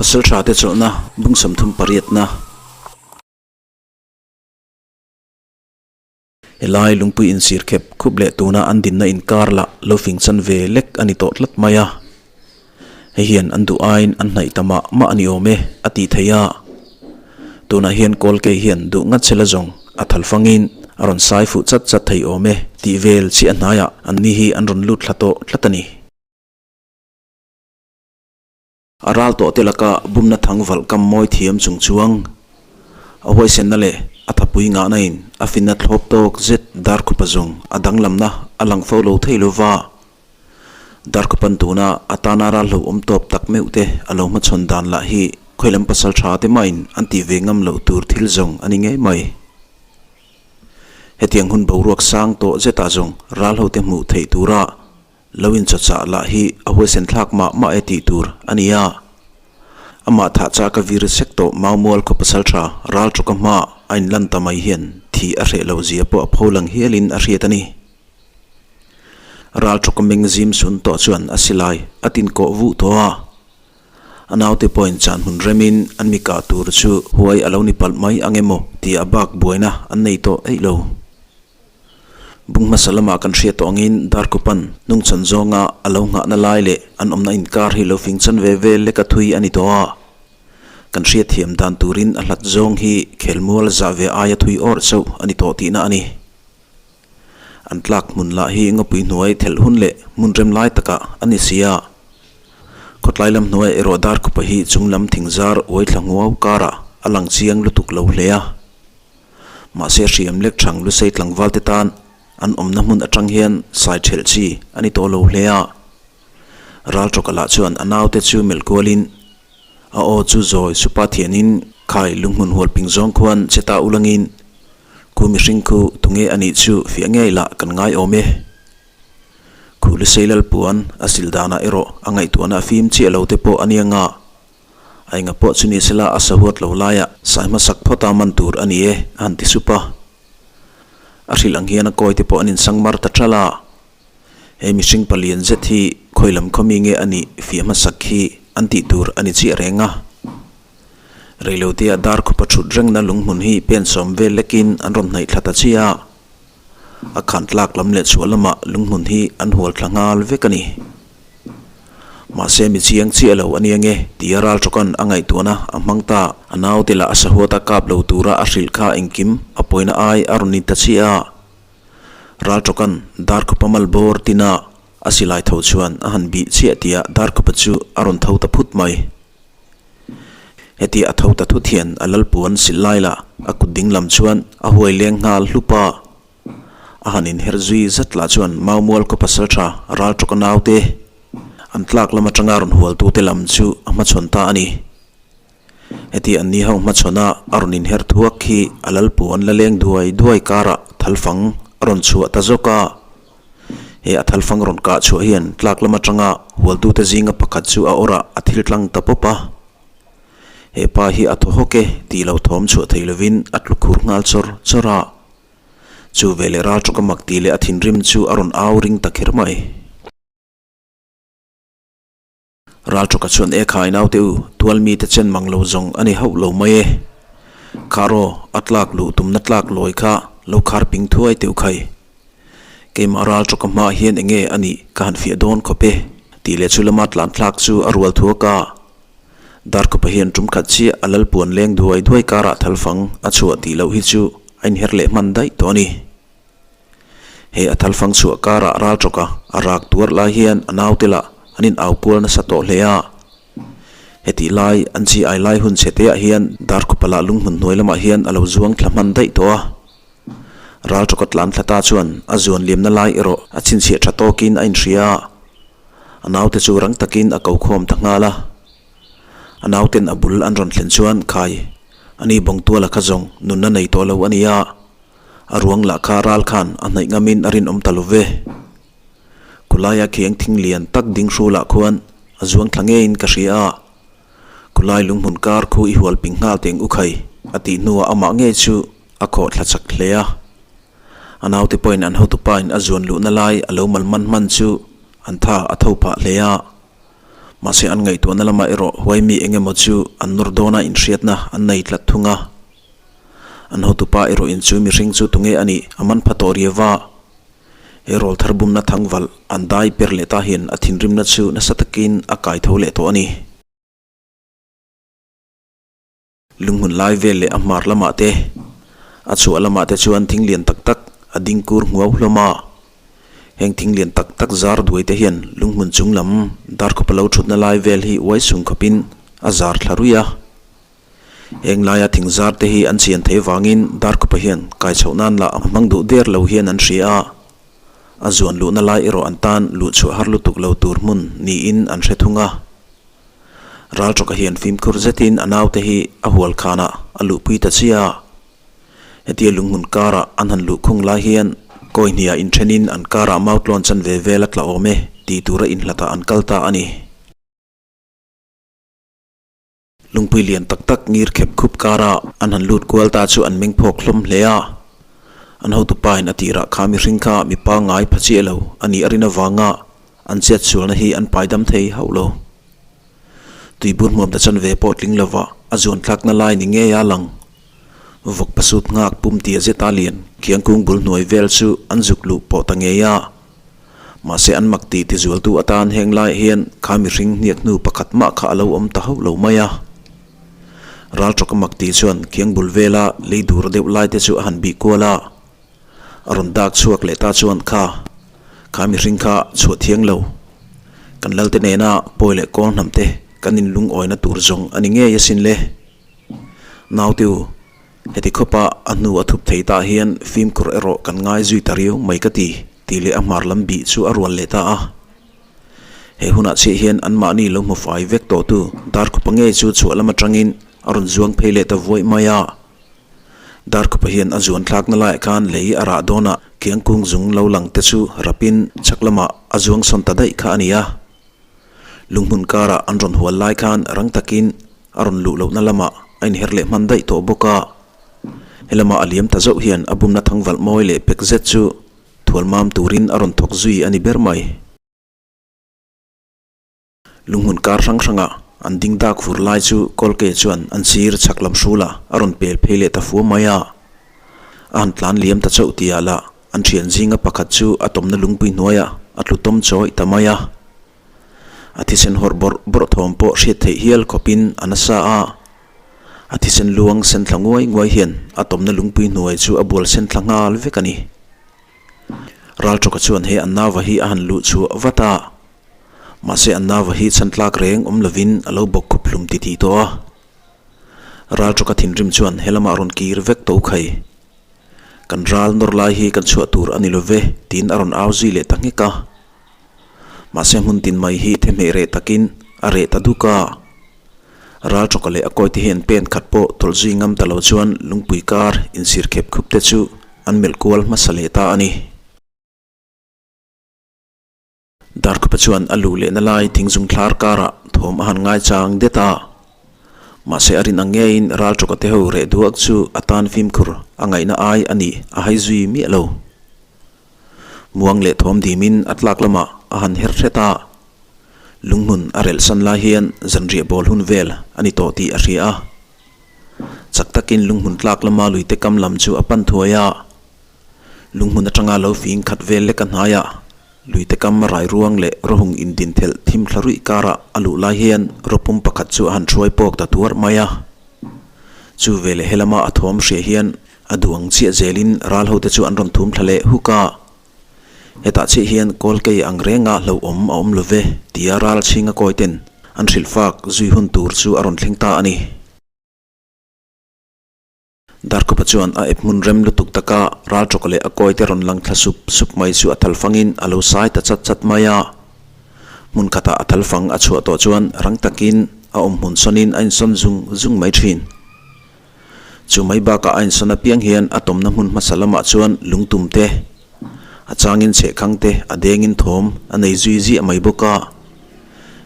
Pasalṭhate chawlhna bung 38na. Helai lungpui insir khep khup leh tuna an dinna inkar lah lo fing chan ve lek a ni tawh tlat mai a. Hei hian an duh aiin an hnaih ta mah mah a ni awm e a tih theih a. Tunah hian Kawlkei hian duh ngat sela zawng a thal fangin a rawn sai fuh chat chat thei awm e tih vel chiah hnaiah anni hi an rawn lut thla tawh tlat a ni. A ral tawh te laka bumna thang valh kam mawi thiam chung chuang a huaisenna leh a thapui ngahna in a finna thlawp tawk zet Darkhupa zawng a danglamna a lang fo lo thei lova. Darkhupan tuna a tana ral hlauhawm tawp tak meuh te a lo hmachhawn dan lah hi khawilam pasal tha te mahin an tih ve ngam loh tur thil zawng a ni ngei mai. Hetiang hun boruak sang tawh zetah zawng ral ho te hmuh theih tura Lo inchawchah lah hi a huaisen thlak mah mah e tih tur a ni a. Amah thah chak a vir sek tawh Maumual khaw pasal tha ral tawka hma a inlan ta mai hian thih a hreh loh zia pawh a pho lang hialin a hriat a ni. Ral tawka meng zim sun tawh chuan a silai a tin kawh vuh tawh a. A naute pawhin chan hmun remin an mi kah tur chu huai a lo ni palh mai ang emaw tih a bak buaina an nei tawh eih lo. Bung hmasa lamah kan hriat tawh angin Darkupan hnungchhawn zawnga a lo nghahna lai leh an awmna inkar hi lo fing chan ve vel lek a thui a ni tawh a. Kan hriat thiam dan turin a hlat zawng hi khelmual zah ve aia thui awrh chauh a ni tawh tihna a ni. An tlak hmun lah hi ngawpui hnuai thelh hun leh hmun rem lai takah a ni si a. Khawtlai lam hnuaiah erawh Darkhupa hi chung lam thingzar uai thla nguau karah a lang chiang lutuk lo hle a. Mahse hriam lek thang lusei tlangval te tan an awmna hmun atang hian sai thelh chi a ni tawh lo hle a. Raltawka lah chuan a naute chu melh kualin a aw chu zawi supa thianin khai lunghmun hual ping zawng khuan che ta ulangin khu mihring khu tunge a nih chu fiah ngei lah kan ngai awm e. Khu lusei lalpuan a sil danah erawh a ngaihtuahna a fim chiah lo te pawh a nia nga. A enga pawh chu ni sela a sahuat lo laiah sai hmasak phawt a man tur a ni e, a han ti sup a. A hrilh ang hian a kawi te pawh an insang mar ta ṭal a. He mihring palian zet hi khawi lam khawmi nge a nih fiah hmasak hi an tih tur a ni chiah reng a. Reilotea dar khupa ṭhut rengna lunghmun hi pen sawm vel lekin an rawn hnaih thla ta chiah a. A khan tlak lam leh chhuah lamah lunghmun hi an hual thla nghal vek a ni. Mahse mi chiang chiah lo a nia nge tia ral tawkan a ngaihtuahna a hmang ta. A naute lah a sahuata kap lo tura a hrilh kha engkim a pawina ai a rawn ni ta chiah a. Ral tawkan Darkhupa mal bawr tina a silai tho chuan a han bih chiah tia Darkhupa chu a rawn tho ta phut mai. Heti a tho ta thut hian a lalpuan sil lai lah a kut ding lam chuan a huai leng nghal hlup a. A han inher zui zat lah chuan Maumual khaw pasal tha ral tawka naute an tlak lam atanga rawn hualtute lam chu a hmachhawn ta a ni. Heti an ni ho hmachhawn a a rawn inher thuak khi a lalpuan la leng duai duai karah thalfang a rawn chhuah ta zawk a. He a thalfang rawn kah chhuah hian tlak lam atanga hualtute zinga pakhat chu a awrah a thil tlang ta pawp a. He pa hi a thaw hawk e tih lo thawm chhuah thei lovin a tlu khur nghal chawr chawr a. Chu veleh ral tawka mak tih leh a thinrim chu a rawn au ring ta kher mai. Ral tawka chuan e khai naute u, tual mite chen mang lo zawng a ni hauh lo mai e. Kha raw, a tlak luh tumna tlak lawi kha lo khar ping thuai teuh khai. Keimah ral tawka hmaah hian enge a nih ka han fiah dawn khawp e, tih leh chu lama tlan thlak chu a rual thuak a. Darkhupa hian tum khat chiah a lalpuan leng duai duai karah thalfang a chhuah tih loh hi chu a inher leh hman daih tawh a ni. He a thalfang chhuah karah ral tawka a rak tuar lai hian a naute lah an in au kual nasa tawh hle a. Hetih lai an chi ai lai hun chhe teah hian Darkhupa lah lunghmun hnuai lamah hian a lo zuang thla hman daih tawh a. Ral tawka tlan thla ta chuan a zuan liamna lai erawh a chhinchhiah tha tawkin a inhria a. A naute chu rang takin a ko khawm ta nghal a. A nauten a bul an rawn thlen chuan khai a ni bawngtuala kha zawng nunna nei tawh lo a ni a, a ruang lah kha ral khan a hnaih ngamin a rinawm ta lo ve. Khulaia khiang thing lian tak ding hrulah khuan a zuang thla ngeiin ka hria a, khulai lunghmun kar khu i hual ping nghal teng u khai a tih hnuah amah ngei chu a khawh thla chak hle a. A naute pawhin an hotupa in a zuan luhna lai a lo mal man hman chu an tha a tho phah hle a. Mahse an ngaihtuahna lamah erawh huai mi eng emaw chu an nawr dawna inhriatna an nei tlat thung a. An hotupa erawh in chu mihring chu tunge a nih a man pha tawh riau va. He rawlthar bumna thangvalh an dai per leh ta hian a thinrimna chu nasa takin a kai tho leh tawh a ni. Lunghmun lai vel leh a hmar lamah te, a chhuah lamah te chuan thing lian tak tak a ding kur hmuau hlawm a. Heng thing lian tak tak zar duai te hian lunghmun chung lam darkhawpa lo thutna lai vel hi uai sung khawpin a zar thla ruih a. Heng laia thing zar te hi an chian thei vangin darkhawpa hian kai chhoh nan lah a hmang duh der lo hian an hria a. A zuan luhna lai erawh an tan luhchhuah har lutuk lo tur hmun niin an hre thung a. Raltawka hian fimkhur zetin a naute hi a hual khanah a luhpui ta chiah a. Hetia lunghmun karah an han luhkhung lai hian kawi hniah inthenin an karah mautlawn chanve vel a tla awm e tih tura inhlatah an kal ta a ni. Lungpui lian tak tak ngir khep khup kara an han lut kual ta chu an meng phawk hlawm hle a. An hotupa in a tirah kha mihring kha mi pangngai pha chiah lo a nih a rin avanga An chet sualna hi an paidam thei hauh lo. Tuibur hmuam ta chanve pawh tling lova a zuan thlakna lai ni ngei a lang. Vawk pasut nghak pum tia zeta lian khiangkung bul hnuai vel chu an zuk luh pawh ta ngei a. Mahse an mak tih tizualtu atan heng laiah hian kha mihring hniak hnu pakhat mah kha a lo awm ta hauh lo mai a. Raltawka mak tih chuan khiang bul vela lei dur deuh lai te chu a han bih kual a. A rawn dak chhuak leh ta chuan kha, kha mihring kha chhuah thiang lo. Kan Lalte nena pawi leh kawl hnam te kan inlungawina tur zawng a ni ngei asin le. Naute u, heti khawpa a hnu a thup thei tah hian fimkhur erawh kan ngai zui ta riau mai ka ti, tih leh a hmar lam bih chu a rual leh ta a. He hunah chiah hian anmahni lo hmu fai vek tawhtu Darkhupa ngei chu chhuah lam atangin a rawn zuang phei leh ta vuaih mai a. Darkhupa hian a zuan thlakna laiah khan lei a rah dawn a, khiangkung zung lo lang te chu rapin chhak lamah a zuang sawn ta daih kha a ni a. Lunghmun karah an rawn hual lai khan rang takin a rawn luh lohna lamah a inher leh hman daih tawh bawk a. Helama a liam ta zauh hian a bumna thangvalh mawi leh pek zet chu thualmam turin a rawn thawk zui a ni ber mai. Lunghmun kar hrang hranga an ding dak fur lai chu Kawlke chuan an sir chhak lam hrulah a rawn pel phei leh ta fua mai a. A han tlan liam ta chauh tihah lah an thian zinga pakhat chu a tawmna lungpui hnuaiah a tlu tawm chawih ta mai a. A thisen hawrh bawrh bawrh thawm pawh hriat theih hial khawpin a nasa a. A thisen luang sen thla nguai nguai hian a tawmna lungpui hnuai chu a bual sen thla nghal vek a ni. Raltawka chuan he an nauva hi a han luh chhuah vat a. Mahse an nauva hi chhan tlak reng awm lovin a lo bawk khup hlum titih tawh a. Raltawka thinrim chuan he lamah rawn kir vek tawh khai. Kan ral nawr lai hi kan chhuah tur a ni lo ve tiin a rawn au zui leh ta nghek a. Mahse hmun tin mai hi thehmeh reh takin a reh ta duk a. Raltawka leh a kawite hian pen khat pawh tawlh zui ngam ta lo chuan lungpui kar insir khep khup te chu an melh kual hmasa leh ta a ni. Darkhupa chuan a luh lehna lai thingzung thlar karah thawm a han ngaichang det a. Mahse a rin ang ngeiin Raltawka te ho reh duak chu a tan fimkhur a ngaihna ai a nih a hai zui miah lo. Muang leh thawm dimin a tlak lamah a han her hret a. Lunghmun a relh san lai hian zanriah bawl hun vel a ni tawh tih a hria a. Chak takin lunghmun tlak lama luite kam lam chu a pan thuai a. Lunghmun atanga lo fing khat vel lek a hnaiah Luite kam rai ruang leh rawhung indin thelh thim thla ruih karah a luh lai hian rawpum pakhat chu a han hruai pawk ta tuar mai a. Chu veleh helama a thawm hriah hian a duh ang chiah zelin ral hote chu an rawn thum thla leh huk a. Hetah chiah hian Kawlkei ang renga hlauhawm a awm lo ve tia ral chhinga kawiten an hrilh fak zui hun tur chu a rawn thleng ta a ni. Darkhupa chuan a ep hmun rem lutuk taka Raltawka leh a kawite rawn lang thla sup sup mai chu a thalfangin a lo sai ta chat chat mai a. Hmun khatah a thalfang a chhuah tawh chuan rang takin a awm hmun sawnin a insawn zung zung mai thin. Chu mai bakah a insawn apiang hian a tawmna hmun hmasa lamah chuan lungtum te, A changin chhehkhang te a dengin thawm a nei zui ziah mai bawk a.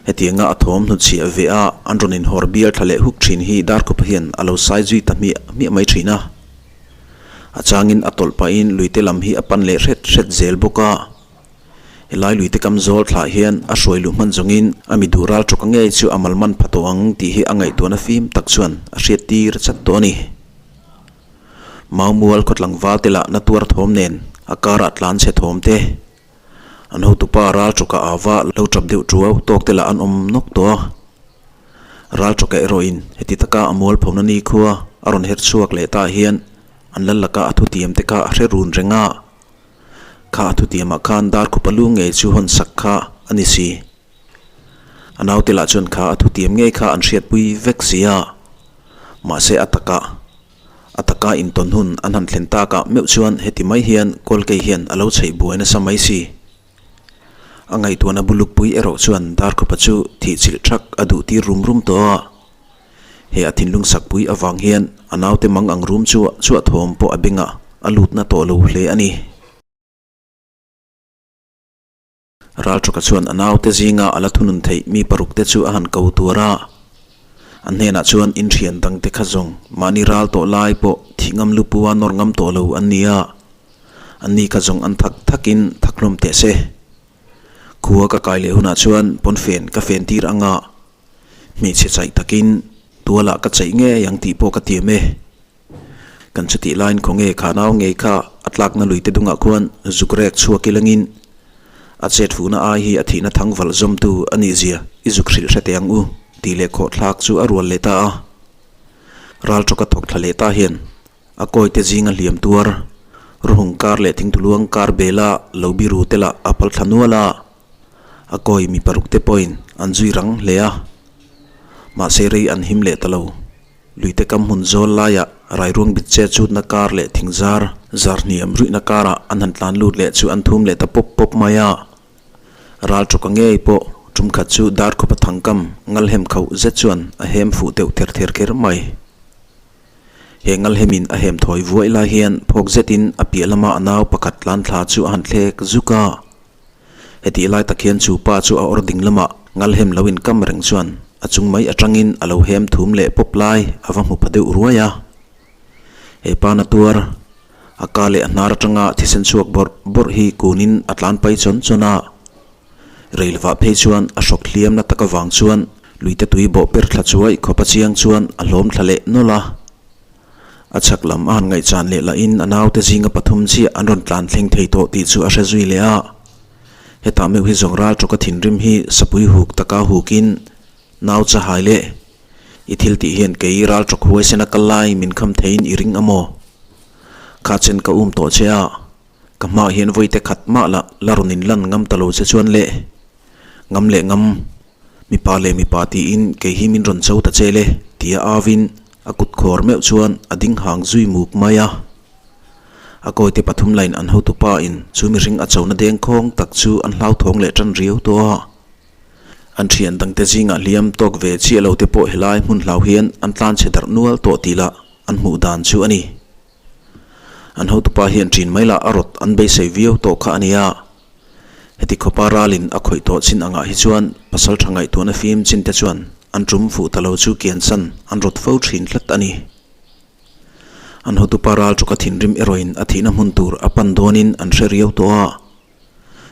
Hetianga a thawm hnutchhiah ve a an rawn inhawr bial thla leh huk thin hi Darkhupa hian a lo sai zui ta hmiah hmiah mai thin a. A changin a tawlh pahin luite lam hi a pan leh hret hret zel bawk a. Helai luite kam zawl thlah hian a hruai luh hman zawngin a mi duh ral tawka ngei chu a mal man pha tawh ang tih hi a ngaihtuahna fim tak chuan a hriat tir chat tawh a ni. Maumual khaw tlangval te lah na tuar thawm nen a karah tlan chhe thawm te, an hotupa ral tawka ava lo tap deuh tuau tawk te lah an awm nawk tawh a. Ral tawka erawhin heti taka a mualphona nikhua a rawn her chhuak leh tah hian an lal laka a thutiam te kha a hre run reng a. Kha a thutiamah khan dar khupa lu ngei chu hawn sak kha a ni si. A naute lah chuan kha a thutiam ngei kha an hriatpui vek si a. Mahse a takah, a taka intawn hun an han thlen takah meuh chuan heti mai hian Kawlkei hian a lo chheih buai nasa mai si. A ngaihtuahna bulukpui erawh chuan dar khupa chu thihchilh thak a duh tir rum rum tawh a. He a thinlung sakpui avang hian a naute mang ang rum chu chuah thawm pawh a bengah a lutna tawh lo hle a ni. Ralthuka chuan a naute zinga a la thunun theih mi paruk te chu a han ko tuar a. An hnenah chuan inthian dangte kha zawng mahni ral tawh lai pawh thih ngam lupua nawr ngam tawh lo an ni a. Anni kha zawng an thak thakin thak hlawm teh se. Khua ka kai leh hunah chuan pawnfen ka fen tir anga Hmeichhe chaih takin tualah ka chaih ngei ang tih pawh ka tiam e. Kan chutih laiin khawnge kha nau ngei kha a tlakna luite dungah khuan zuk rek chhuak ilangin a chet fuhna ai hi a thihna thang valh zawmtu a nih zia i zuk hrilh hre teh ang u tih leh khawhthlak chu a rual leh ta a. Ral tawka thawk thla leh ta hian a kawite zinga hliam tuar ruhung kar leh thingtuluang kar bela lo biru te lah a pal thla nual a. A kawi mi paruk te pawhin an zui rang hle a, mahse rei an him leh ta lo. Luite kam hmun zawl laiah rairuang bit che chutna kar leh thing zar zar hniam ruihna karah an han tlan lut leh chu an thum leh ta pawp pawp mai a. Ral tawka ngei pawh tum khat chu dar khawpa thangkam ngal hem khauh zet chuan a hem fuh deuh ther ther kher mai. He ngal hemin a hem thawi vuai lai hian phawk zetin a piah lama a nau pakhat tlan thla chu a han thlek zuk a. Hetih lai tak hian chu pa chu a awr ding lamah ngal hem lo inkam reng chuan a chung mai atangin a lo hem thum leh pawp lai a va hmu pha deuh ruai a. He pa na tuar, a ka leh a hnar atanga thisen chhuak bawrh bawrh hi kunin a tlan pai chawn chawn a. Reilvah phei chuan a hrawk hliam na tak avang chuan luite tui bawh per thla chuai khawp a chiang chuan a hlawm thla leh nawlh a. A chhak lam a han ngaihchan leh lahin a naute zinga pathum chiah an rawn tlan thleng thei tawh tih chu a hre zui leh a. Hetah meuh hi zawng ral tawka thinrim hi sapui huk taka hukin nau chahai leh i thil tih hian kei ral tawk huaisen a kal lai min kham theiin i ring a maw? Kha chen ka um tawh che a, ka hmaah hian vawite khat mah lah la rawn inlan ngam ta lo che chuan le ngam leh ngam. Mipa leh mipa tiin kei hi min rawn cho ta che le tia avin a kut khawr meuh chuan a ding hang zui muk mai a. A kawite pathum lain an hotupa in chu mihring a chona deng khawng tak chu an hlauthawng leh tan riau tawh a. An thian dangte zingah hliam tawk ve chiah lo te pawh helai hmun hlau hian an tlan chhe darh nual tawh tih lah an hmuh dan chu a ni. An hotupa hian ṭin mai lah a rawt an beisei viau tawh kha a nia. Heti khawpa ralin a khawih tawh chin angah hi chuan pasal tha ngaihtuahna fim chin te chuan an tum fuh ta lo chu kiansan an rawt fo thin tlat a ni. An hotupa ral tawka thinrim erawhin a thihna hmun tur a pan dawnin an hre riau tawh a.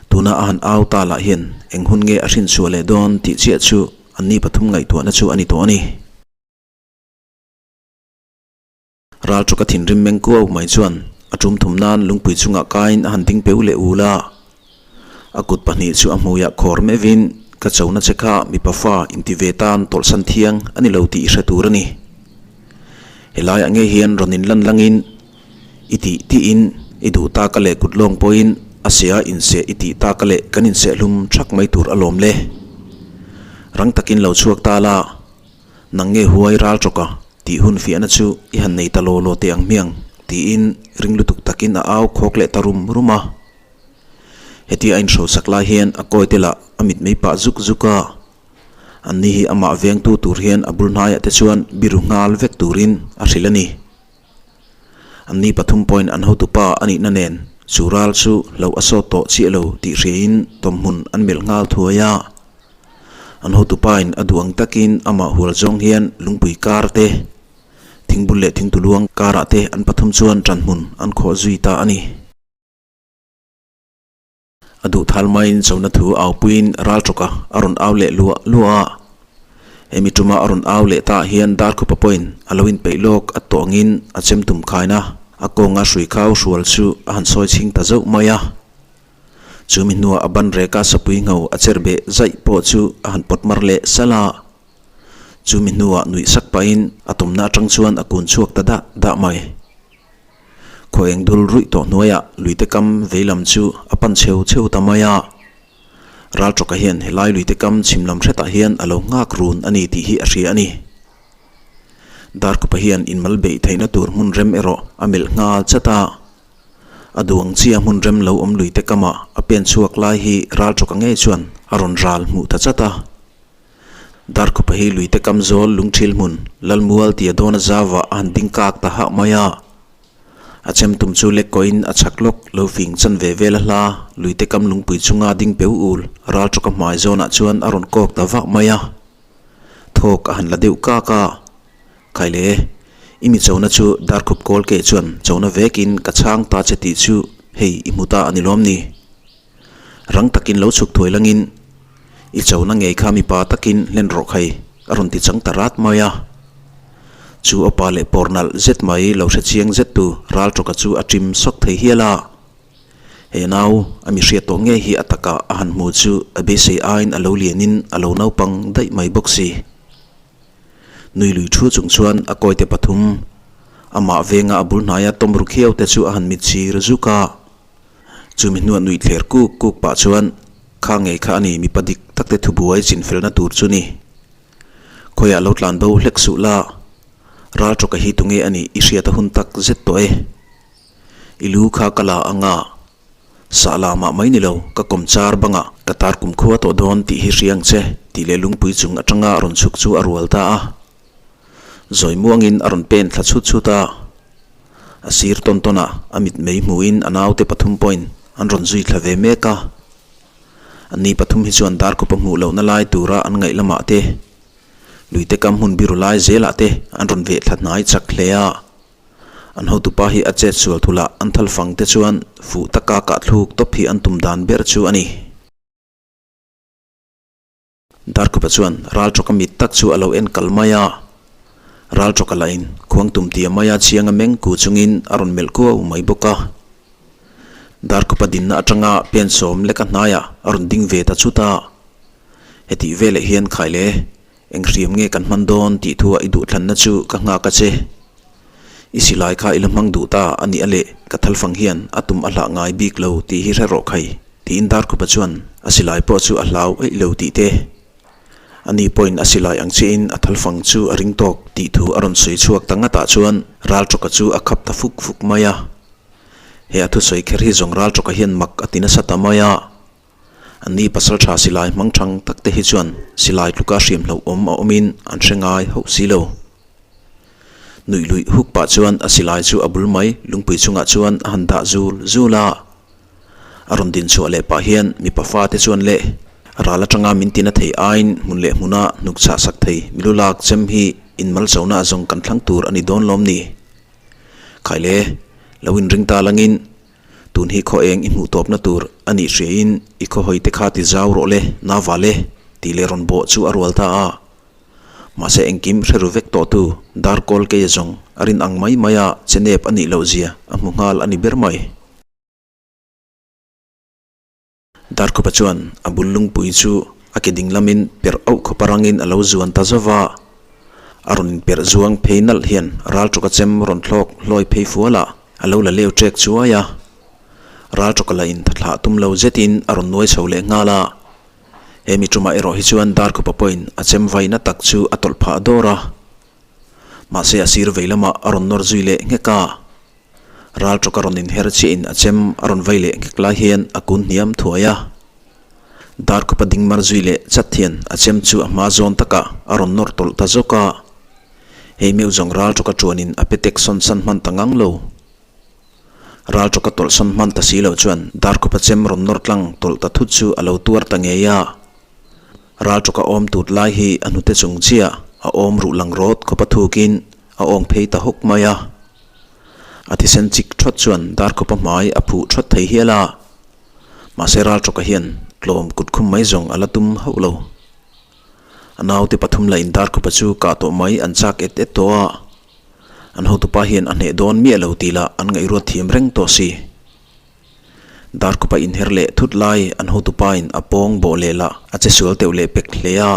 Tuna a han au ta lah hian eng hun nge a hrinchhuah leh dawn tih chiah chu anni pathum ngaihtuahna chu a ni tawh a ni. Ral tawka thinrim meng kuau mai chuan a tum thum nan lungpui chungah kaiin a han ding peu leh ul a. A kut pahnih chu a hmuiah khawr meuhin, Ka chona che kha mipa fa inti ve tan tawlhsan thiang a ni lo tih i hre tur a ni. Helaiah ngei hian rawn inlan langin i tih tiin i duh taka leh kut lawng pawhin a sia inseh i tih taka leh kan insehhlum thak mai tur alawm le. Rang takin lo chhuak ta la, nang nge huai ral tawka Tih hun fiahna chu i han nei ta law law teh ang hmiang, tiin ring lutuk takin a au khawk leh ta rum rum a. Hetia a inhrosak lai hian a kawi te lah a mit mei pah zuk zuk a. Anni hi amah vengtu tur hian a bul hnaiah te chuan biru nghal vek turin a hrilh a ni. Anni pathum pawhin an hotupa a nihna nen chu ral chu hlauh a sawt tawh chiah lo tih hriain tawmhmun an melh nghal thuai a. An hotupain a duh ang takin amah hual zawng hian lungpui kar te, thingbul leh thingtuluang karah te an pathum chuan ṭanhmun an khawh zui ta a ni. A duh thal maiin chona thu au puiin Ralṭawka a rawn au leh luah luah a. Hemi ṭuma a rawn au leh ta hian Darkhupa pawhin a lo inpeih lawk a tawngin a chem tum khaina a kawnga hrui khau hrual chu a han sawi chhing ta zauh mai a. Chumi hnuah a ban reka sapui ngho a cher beh zaih pawh chu a han pawt mar leh salh a. Chumi hnuah nuih sak pahin a tumna atang chuan a kun chhuak ta dah dah mai. Khaw eng dul ruih tawh hnuaiah luite kam veilam chu a pan cheu cheu ta mai a. Ralṭawka hian helai luite kam chhim lam hretah hian a lo nghak run a ni tih hi a hria a ni. Darkupa hian inmal beih theihna tur hmun rem erawh a melh nghal chat a. A duang chia hmun rem lo awm luite kamah a pen chhuak lai hi Ralṭawka ngei chuan a rawn ral hmuh ta chat a. Darkhupa hi luite kam zawl lungthil hmun Lalmual tia dawna zauah a han ding kak ta hah mai a. A chem tum chu lek kawhin a chhak lawk lo fing chan ve vel a hla luite kam lungpui chunga ding peu ul ralṭawka hmai zawnah chuan a rawn kawk ta vak mai a. Thawk a han la deuh kak a. Khaile, i mi chona chu Darkhup kawl ke chuan chona vekin ka chhang ta che tih chu hei i hmu ta a ni lawm ni? Rang takin lo chhuk thuai langin, I chona ngei kha mipa takin hlen rawh khai, a rawn ti chang ta rat mai a. Chu a pa leh pawr nalh zet mai lo hre chiang zet tu Ralṭawka chu a ṭim sawk thei hial a. He nau, a mi hriat tawh ngei hi a takah a han hmu chu a beisei aiin a lo lianin a lo naupang daih mai bawk si. Nui lui thu chung chuan a kawite pathum, amah venga a bul hnaia tawm ru khiau te chu a han mit chhir zuk a. Chumi hnuah nuih thler kuk kuk pah chuan, Kha ngei kha a ni, mipa dik tak te thubuai chinfelna tur chu ni. Khawiah lo tlan bo hlek suh la, Ralṭawka hi tunge a nih i hriat a hun tak zet tawh e. I lu kha ka la anga, sah la mah mai ni lo, ka kawm char bangah ka tar kumkhua tawh dawn tih hi hria ang che, tih leh lungpui chung aṭanga rawn chhuk chu a rual ta a. Zawi muangin a rawn pen thla chhut chhut a. A sir tawn tawn a, a mitmei hmuhin a naute pathum pawhin an rawn zui thla ve mek a. Anni pathum hi chuan Darkhupa hmuh lohna lai tura an ngaih lamah te, luite kam hmun biru lai zelah te an rawn veh thla hnai chak hle a. An hotupa hi a chet sual thulah an thalfang te chuan fuh taka kahthluk tawp hi an tum dan ber chu a ni. Darkhupa chuan Ralṭawka mit tak chu a lo en kal mai a. Ralṭawka lahin khuangtum tia maia chianga meng ku chungin a rawn melh kuau mai bawk a. Darkhupa dinna aṭanga pen sawm leka hnaiah a rawn ding ve ta chut a. Hetih veleh hian Khaile, eng hriam nge kan hman dawn tih thuah i duhthlanna chu ka nghak a che. I silai kha i la hmang duh ta a nih a leh ka thalfang hian a tum a hlah ngai bik lo tih hi hre rawh khai tiin Darkhupa chuan a silai pawh chu a hlau eih lo tih te a ni pawhin a silai ang chiahin a thalfang chu a ring tawk tih thu a rawn sawi chhuak ta ngatah chuan Ralṭawka chu a khap ta fuk fuk mai a. He a thusawi kher hi zawng Ralṭawka hian mak a ti nasa ta mai a. Anni pasal tha silai hmang thang tak te hi chuan silai tluka hriam hlauhawm a awmin an hre ngai hauh si lo. Nuih luih huk pah chuan a silai chu a bul mai lungpui chungah chuan a han dah zul zul a. A rawn din chhuah leh pah hian mipa fate chuan le ral atanga min tina thei aiin hmun leh hmuna hnuk chhah sak thei milu lak chem hi inmal chona zawng kan thlang tur a ni dawn lawm ni? Khaile, lo inring ta langin Tun hi khaw eng i hmuh tawpna tur a nih hriain i khaw hawi te kha ti zau rawh le, nava le, tih leh rawn bawh chu a rual ta a. Mahse engkim hre ru vek tawh tu dar kawl keia zawng a rin ang mai mai a che nep a nih loh zia a hmu nghal a ni ber mai. Darkhupa chuan a bul lungpui chu a ke ding lamin perh auh khawpa rangin a lo zuan ta zauh a. A rawn inperh zuang phei nalh hian Ralṭawka chem rawn thlawk hlawi phei fual a, a lo la leu ṭek chuai a. Ralṭawka la inthathlah tum lo zetin a rawn nuai chho leh nghal a. He mi ṭumah erawh hi chuan Darkhupa pawhin a chem vaina tak chu a tawlh phah dawr a. Mahse a sir vei lamah a rawn nawr zui leh nghek a. Ral tawk a rawn inher chiahin a chem a rawn vai leh nghek lai hian a kun hniam thuai a. Darkhupa ding mar zui leh chat hian a chem chu a hma zawn takah a rawn nawr tawlh ta zawk a. Hei meuh zawng ral tawka tuanin a petek sawn san hman ta ngang lo. Ral tawka tawlh sawn hman ta si lo chuan Darkhupa chem rawn nawr tlang tawlh ta thut chu a lo tuar ta ngei a. Ral tawka awm tut lai hi a hnute chung chiah a awm ruh lang rawt khawpa thukin a awng phei ta hawk mai a. A thisen chik thawt chuan Darkhupa hmai a phuh thawt thei hial a. Mahse Ralṭawka hian tlawm kut khum mai zawng a la tum hauh lo. A naute pathum la indarkhupa chu kah tawh mai an chak et et tawh a, an hotupa hian a hneh dawn miah lo tih lah an ngaihruat thiam reng tawh si. Darkhupa inher leh thut lai an hotupa in a pawng bawh leh lah a che sual teuh leh pek hle a,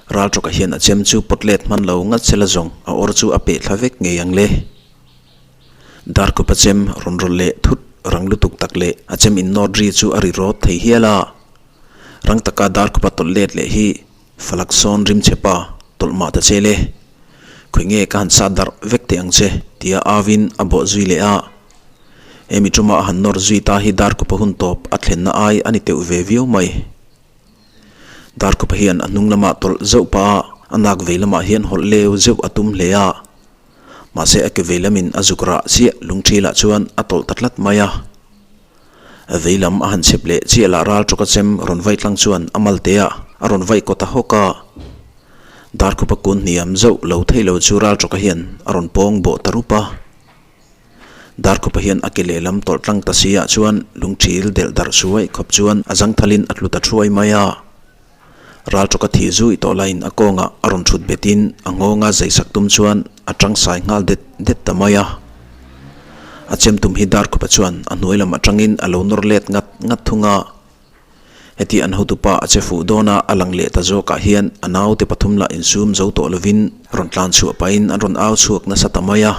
Ralṭawka hian a chem chu pawt let hman lo ngat sela zawng a awr chu a peh thla vek ngei ang le. Darkhupa chem rawn rawlh leh thut rang lutuk tak leh a chem innawt ri chu a ri rawt thei hial a. Rang taka Darkhupa tawlh let leh hi Falak sawn rim che pa, tawlh mah ta che le. Khawi nge ka han sat darh vek teh ang che, tia avin a bawh zui leh a. Hemi tuma a han nawr zui ta hi Darkhupa hun tawp a thlenna ai a ni teuh ve viau mai. Darkhupa hian a hnung lamah tawlh zeuh pah a, a nak vei lamah hian hawlh leu zeuh a tum hle a. Mahse a ke vei lamin a zuk rah chiah lungṭhilah chuan a tawlh ta tlat mai a. A vei lam a han chep leh chiah lah ral tawka chem rawn vaih tlang chuan a malte ah a rawn vaih kawt a hawk a. Darkhupa kun hniam zauh lo thei lo chu ral tawka hian a rawn pawng bawh ta rup a. Darkhupa hian a ke lehlam tawlh tlang ta si ah chuan lungthil delh darh suai khawp chuan a zangthalin a tlu ta thuai mai a. Ral tawka thih zui tawh laiin a kawngah a rawn thut betin a nghawnga zeisak tum chuan a tang sai nghal det det ta mai a. A chem tum hi Darkhupa chuan a hnuai lam atangin a lo nawr let ngat ngat thung a. Heti an hotupa a che fuh dawn a, a lang leh ta zawkah hian a naute pathum lah insum zo tawh lovin rawn tlan chhuah pahin an rawn au chhuak nasa ta mai a.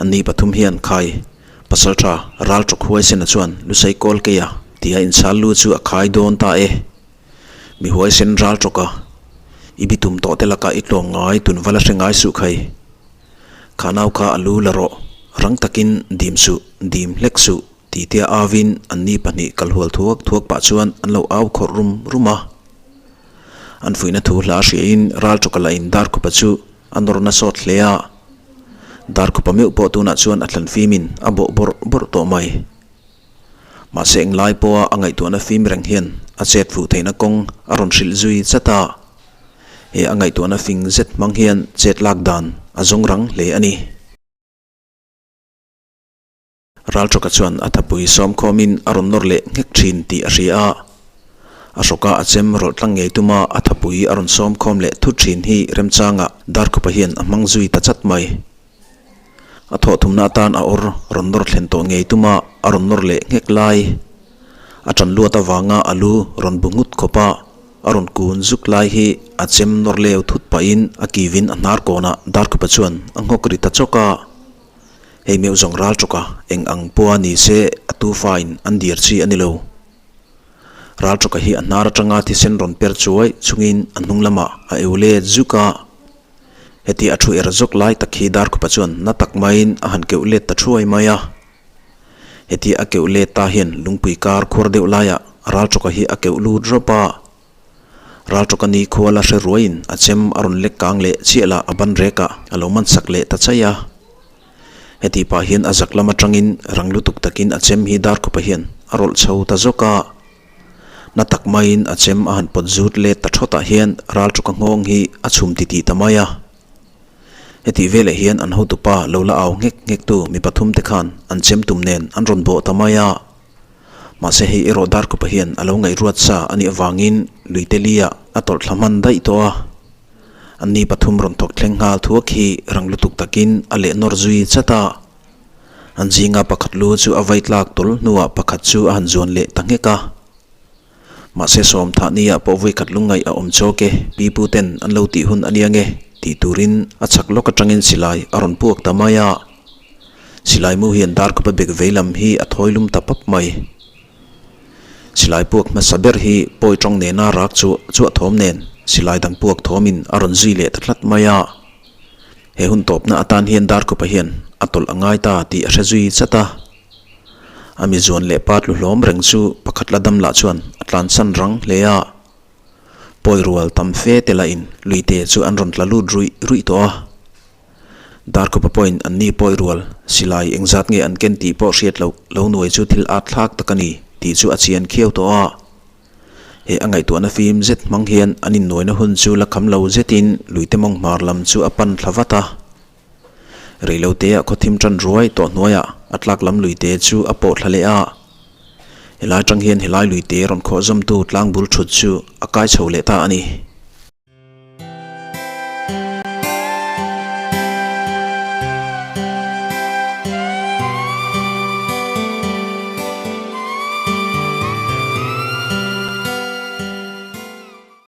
Anni pathum hian khai Pasaltha ral tawk huaisena chuan Lusei kawl keia tia inchhal lu chu a khai dawn ta e. Mi huaisen ral tawk a, i bitum tawh te laka i tlawm ngai tun vala hre ngai suh khai. Kha nau kha a lu la rawh, rang takin dim suh, dim hlek suh ti tia auin anni pahnih kal hual thuak thuak pah chuan an lo au khawrh rum rum a. An fuihna thu hla hriain ral tawka la in Darkhupa chu A nawr na sawt hle a, Darkhupa meuh pawh tunah chuan a thlan fimin a bawh bawrh bawrh tawh mai. Mahse englai pawha a ngaihtuahna fim reng hian a chet fuh theihna kawng a rawn hrilh zui chat a, he a ngaihtuahna fing zet hmang hian chet lak dan a zawng rang hle a ni. Ralṭawka chuan a thapui sawm khawmin a rawn nawr leh nghek ṭhin tih a hria a. A hrawka a chem rawlh tlang ngei tuma a thapui a rawn sawm khawm leh thut ṭhin hi remchangah Darkhupa hian a hmang zui ta chat mai. A thawh thumna atan a awr rawn nawr thlen tawh ngei tuma a rawn nawr leh nghek lai. A ṭan luat avanga a lu rawn bu nghut khawp a, a rawn kun zuk lai hi a chem nawr leu thut pahin a kivin a hnar kawnah Darkhupa chuan a nghawk ri ta chawk a. Hei meuh zawng ral tawk a, eng ang pawha ni se a tufain an dir chi a ni lo. Ral tawka hi a hnar atanga thisen rawn per chuai chungin a hnung lamah a eu let zuk a. Heti a thu er zawk lai tak hi Darkhupa chuan na tak maiin a han keuh let ta thuai mai a. Heti a keuh let ta hian lungpui kar khuar deuh laiah ral tawka hi a keuh lut rawp a. Ralṭawka ni khua la hre ruaiin a chem a rawn lek kang leh chiah lah a ban rek ah a lo man sak leh ta chaih a. Heti pah hian a zak lam atangin rang lutuk takin a chem hi Darkhupa hian a rawlh chho ta zawk a. Na tak maiin a chem a han pawt zut let ta thawt ah hian Ralṭawka nghawng hi a chhum titih ta mai a. Hetih veleh hian an hotupa lo la au nghek nghek tu mi pathum te khan an chem tum nen an rawn bawh ta mai a. Mahse hei erawh Darkhupa hian a lo ngaihruat sa a nih avangin luite li ah a tawlh thla hman daih tawh a. Anni pathum rawn thawk thleng nghal thuak hi rang lutuk takin a leh nawr zui chat a. An zinga pakhat lu chu a vai tlak tawl hnuah pakhat chu a han zuan leh ta nghek a. Mahse sawm thah nia pawh vawikhat lungngaih a awm chawk e, pi pu ten an lo tih hun a nia nge tih turin a chhak lawk atangin silai a rawn puak ta mai a. Silai mu hian Darkhupa bek vei lam hi a thawi lum ta pap mai. Silai puak hmasa ber hi pawi tawng nena rak chu chuah thawm nen silai dang puak thawmin a rawn zui leh ta tlat mai a. He hun tawpna atan hian Darkhupa hian a tawlh a ngai ta tih a hre zui chat a. A mi zuan leh pa tlu hlawm reng chu pakhat la dam lah chuan a tlansan rang hle a. Pawi rual tam fe te lahin luite chu an rawn tla lut ruih ruih tawh a. Darkhupa pawhin an ni pawi rual, silai engzat nge an ken tih pawh hriat loh lo nuai chu thil at thlak tak a ni tih chu a chian khiau tawh a. He a ngaihtuahna fim zet hmang hian an innuaina hun chu la kham lo zetin luite mawng hmar lam chu a pan thla vat a. Reiloteah khawthim tan ruai tawh hnuaiah a tlak lam luite chu a pawh thla leh a. Helai atang hian helai luite rawn khawh zawmtu tlang bul thut chu a kai chho leh ta a ni.